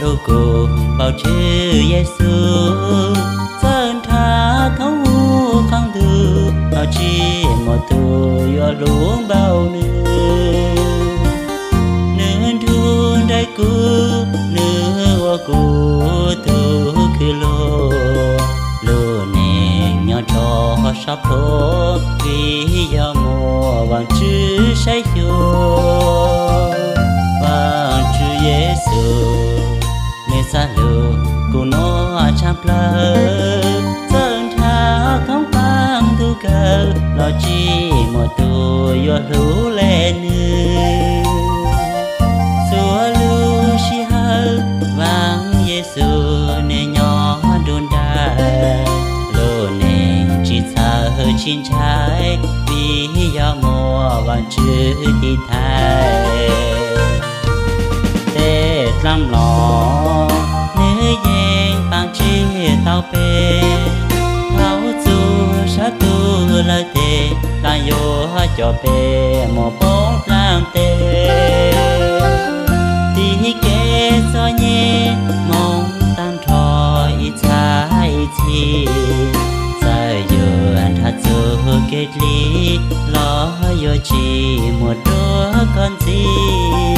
Lub kua muag npau Tswv Yexus, txawj nrhav thoob qab ntuj, tsis muaj tus yuav hlub npaum nws. Nws nrug nraim kuv, nws ua kuv tug kws lug, lub neej nyob rov sab plhuav, vim yog muaj Vaajtswv saib xyuas. Vaajtswv Yexus, nws xav hlub kuv nuav tshaaj plawg, txawj nrhav thoob qab ntuj kawg los tsis muaj tus yuav hlub le nws. Txhua lub sij hawm Vaajtswv Yexus nws nyob nrug nraim, lub neej tsis txhawj tsis ntshai, vim yog muaj Vaajtswv tiv thaiv. Tej dlaab mlom nwg yeej paab tseg tau peb, thaus txug sab tug lawm tes, dlaab yuav coj peb moog poob dlaab tes. Tiv kev txom nyem moog taag nrho ib txhab ib txhis, txawm yuav nrhav txuj kev dlib los yuav tsis muaj dua koj ntxiv.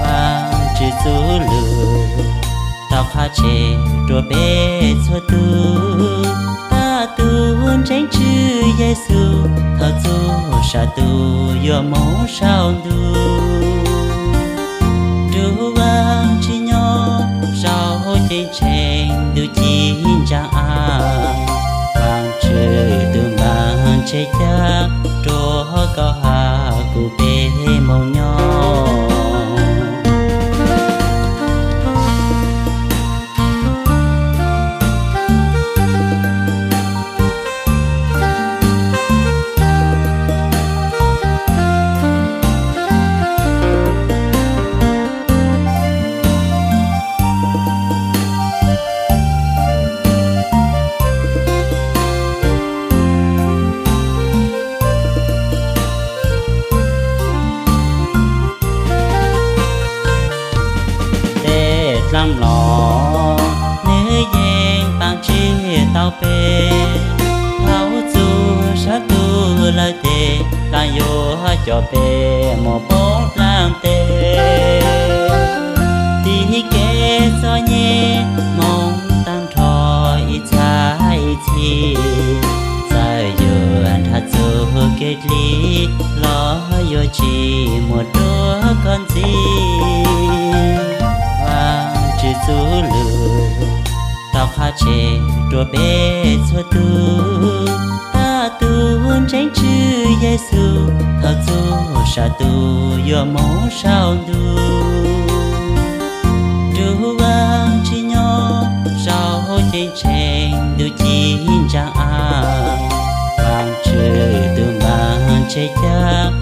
Vaajtswv txuj lug tau qha tseg rua peb txhua tug, tab tug ntseeg Tswv Yexus thaus txug sam tug yuav moog sau ntug. Nrug Vaajtswv nyob sau ceeb tsheej ntuj ci ntsaa av, Vaajtswv tug npaab ntseg caj rua koj hab kuv peb moog nyob. Tej dlaab mlom nwg yeej paab tseg tau peb, thaus txug sab tug lawm tes, dlaab yuav coj peb moog poob dlaab tes. Tiv kev txom nyem moog taag nrho ib txhab ib txhis, txawm yuav nrhav txuj kev dlib los yuav tsis muaj dua koj ntxiv. Vaajtswv txuj lug tau qha tseg rua peb txhua tug, tab tug ntseeg Tswv Yexus thaus txug sam tug yuav moog sau ntug. Nrug Vaajtswv nyob sau ceeb tsheej ntuj ci ntsaa av, Vaajtswv tug npaab ntseg caj